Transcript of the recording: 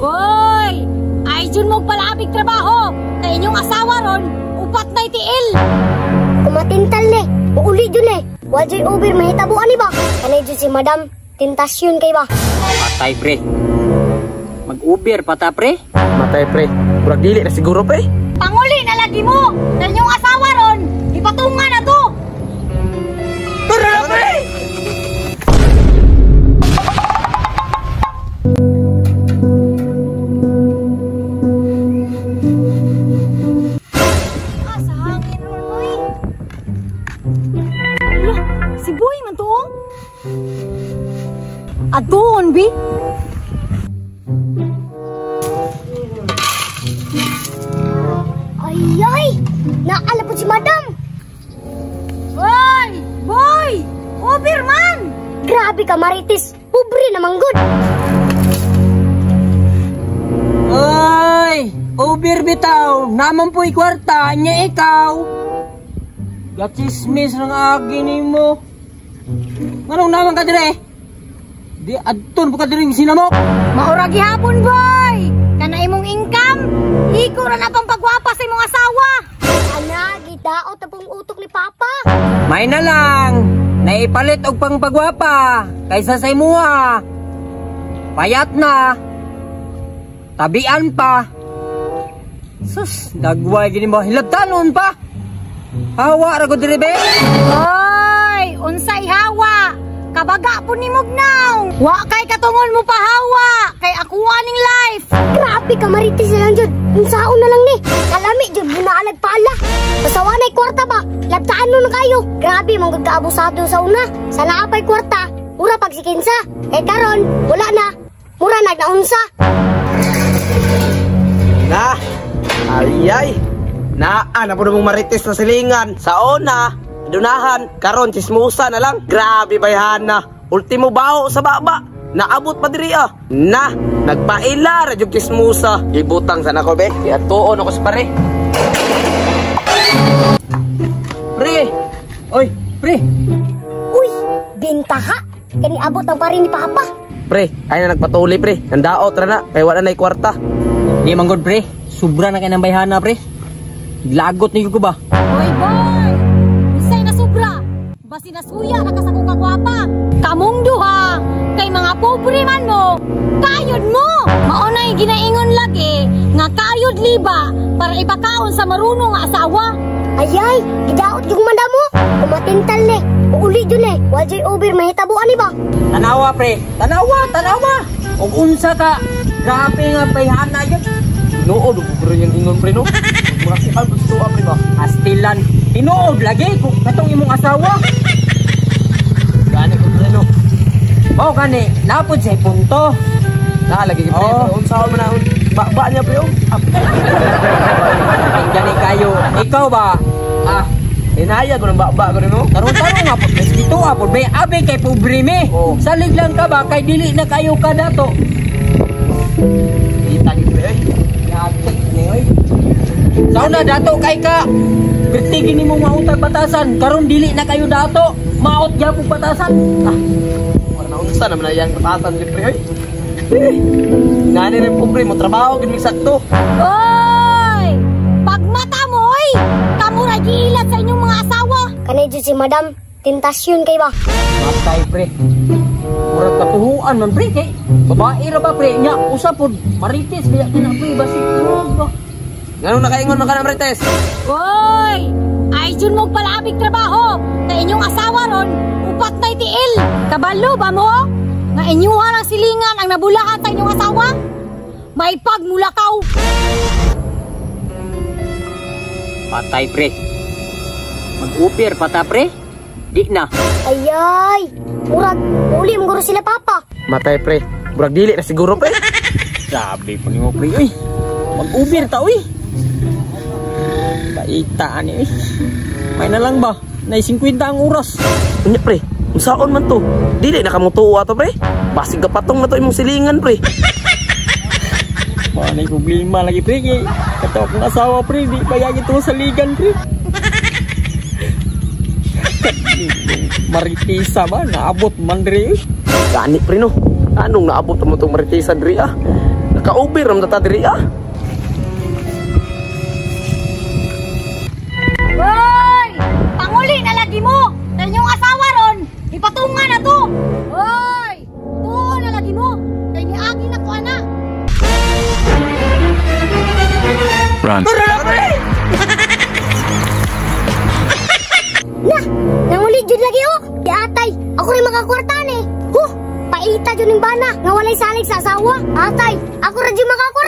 Oy! Ay, dyan mong palabig trabaho! Kay inyong asawa ron, upat na itiil! Kumatintal ni, muuli dyan eh. Wa joy over mahitabuan ni ba? Kanay dyan si madam, tentasyon kay ba? Patay pre. Mag-uber pa ta pre. Matay pre. Murag dili na siguro pre. Panguli na lagi mo! Kay inyong asawa ron, ipatunga na to! Tara na pre! Ah, sa hangin ron, oy! Ala, si Boy man to, oh. Adoon, bi! Ay ay! Naala po si madam! Oy! Boy! Uber man! Grabe ka Marites, pobre naman gud. Oy! Uber bitaw! Naman po'y kwarta niya ikaw! Gatsismis ng agi nimo. Nganong naman ka dire? Di adton po ka dire sinamok. Maura gihapon, boy! Kana imong income, iko ra na pang pagwapa sa imong asawa! Ana, gidaot na pong utok ni Papa. May na lang. Naipalit og pangpagwapa kaysa sa imuha. Payat na. Tabian pa. Sus, dagway gini mo hilabtanon pa. Hawa ra ko diri be. Oy, unsay hawa? Kabaga po ni Mugnaw. Wa kay katungon mo pahawa, kay akuha ning life. Grabe ka Marites na lang jud. Unsaon na lang ni. Kalami jud bunaalag pala. Basta wa na'y kwarta ba? Labtaan mo na kayo. Grabe man gud kaabusado sa una. Sa naa pa'y kwarta, mura pag si kinsa. Eh karon, wala na. Mura nagnaunsa. Na. Ay ay. Naa na po mong Marites na silingan. Sa una, dunahan, karon chismosa na lang. Grabe bayhana. Ultimo bao sa baba. Naabot pa diri ah. Na, nagpaila ra jud chismosa. Gibutang sana ko be. Atuon ako sa pare. Pre. Oy, pre. Uy, bintaha. Kani abot ang pare ni Papa. Pre, ay na nagpatuli pre. Nandaot ra na kay wala na'y kwarta. Di man gud pre. Sobra na kay nang bayhana pre. Lagot ni ko ba? Oy, boy! Unsay na sobra? Basi nasuya na ka sa kong kagwapa. Kamong duha, kay mga pobre man mo, kayod mo! Mao na'y ginaingon lagi nga kayod liba para ipakaon sa marunong nga asawa. Ayay, gidaot yung madam mo. Kumatintal ni. Uuli dyan eh. Wa joy over mahitabuan ni ba? Tanawa pre. Tanawa, tanawa. Og unsa ka? Grabe nga bayhana yun. Tinuod ko rin yung ingon pre no. Mga kuan pa sa pre ba. Astilan. Tinuod lagi kung katong imong asawa. Gani ko pre no. Mao gani, napod sa punto. Na lagi pre. Oh. Unsa man na ba niya pre oh. Ang gani kayo. Ikaw ba? Ah, Hinaya ko ng baba ko rin no. tarong-tarong nga po. Dito po, may abi kay pobre mi. Oh. Salig lang ka ba kay dili na kayo ka dato. Kita gid pre. Yatik ni oy. Sa una dato kay ka. Perti gini mo mautag batasan, karon dili na kayo dato. Maot gyapon batasan. Ah, Wala na unsa naman na yang batasan gid pre oy. Nani rin pobre mo trabaho gid mig sakto. Oy! Pagmata mo, oy! Kamo ra giilat sa inyong mga asawa. Kanay jud si madam, tentasyon kay ba? Matay pre. Murag katuhuan man pre kay babae ra ba pre nya usa pod marites kaya kina pre basig tinuod ba. Nganong nakaingon man ka na Marites? Oy! Ay, dyan mong palabig trabaho! Kay inyong asawa ron, upat na itiil! Kabalo ba mo? Nga inyuha ng silingan ang nabulahan sa inyong asawa? May pagmulakaw! Patay pre. Mag-upir pata pre. Di na. Ayay, murag uli mo guro sila Papa. Matay pre. Murag dili na siguro pre. Grabe po nimo pre oy. Mag-ubir ta oy. Kaita ani oy. May na lang ba? Nay 50 ang oras. Unya pre, unsaon man to? Dili na kamo tuwa to pre. Basig ka patong na to imong silingan pre. Manay problema lagi pre kay kato akong asawa pre di pa yagi to sa ligan pre. Maritisa ba naabot man diri. Gani pre no. Anong naabot mo tong Maritisa diri ah? Naka-Uber ram ta diri ah. Hoy! Panguli na lagi mo! Dahil yung asawa ron, ipatunga na to! Hoy! Tuo na lagi mo! Kay niagi na ko ana! Run. Na, nanguli jud lagi oh. Di atay, ako rin makakwarta ni. Huh, paita jud ning bana nga walay salig sa asawa. Atay, ako ra jud makakwarta.